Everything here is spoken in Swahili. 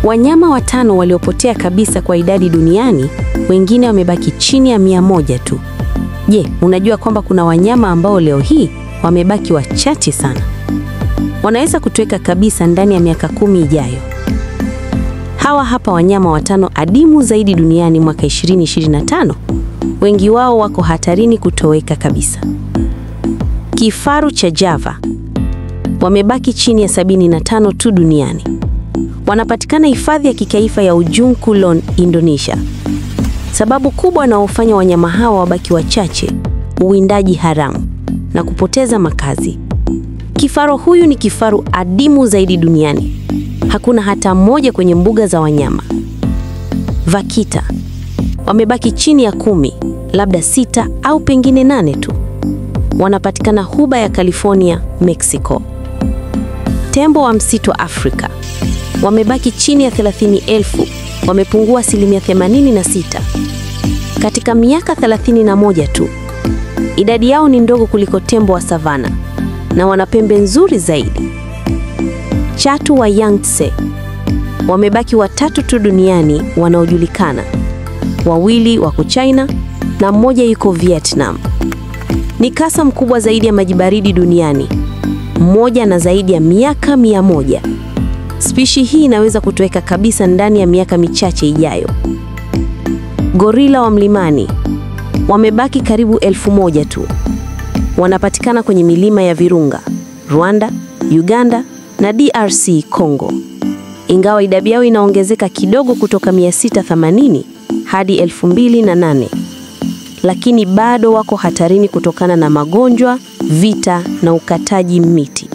Wanyama watano waliopotea kabisa kwa idadi duniani, wengine wamebaki chini ya 100 tu. Je, unajua kwamba kuna wanyama ambao leo hii wamebaki wachache sana? Wanaweza kutoweka kabisa ndani ya miaka 10 ijayo. Hawa hapa wanyama watano adimu zaidi duniani mwaka 2025. Wengi wao wako hatarini kutoweka kabisa. Kifaru cha Java wamebaki chini ya 75 tu duniani. Wanapatikana hifadhi ya kitaifa ya Ujung Kulon, Indonesia. Sababu kubwa wanaofanya wanyama hawa wabaki wachache, uwindaji haramu na kupoteza makazi. Kifaru huyu ni kifaru adimu zaidi duniani. Hakuna hata mmoja kwenye mbuga za wanyama. Vakita wamebaki chini ya 10, labda 6 au pengine 8 tu. Wanapatikana huba ya California, Mexico. Tembo wa msitu wa Afrika wamebaki chini ya 30,000, wamepungua 86% katika miaka 31 tu. Idadi yao ni ndogo kuliko tembo wa savana na wana pembe nzuri zaidi. Chatu wa Yangtze wamebaki 3 tu duniani wanaojulikana. 2 wako China na 1 yuko Vietnam. Ni kasa mkubwa zaidi ya maji baridi duniani, 1 na zaidi ya miaka 100. Spishi hii inaweza kutoweka kabisa ndani ya miaka michache ijayo. Gorila wa mlimani wamebaki karibu 1,000 tu. Wanapatikana kwenye milima ya Virunga, Rwanda, Uganda na DRC Congo. Ingawa idadi yao inaongezeka kidogo kutoka 680 hadi 2008, lakini bado wako hatarini kutokana na magonjwa, vita na ukataji miti.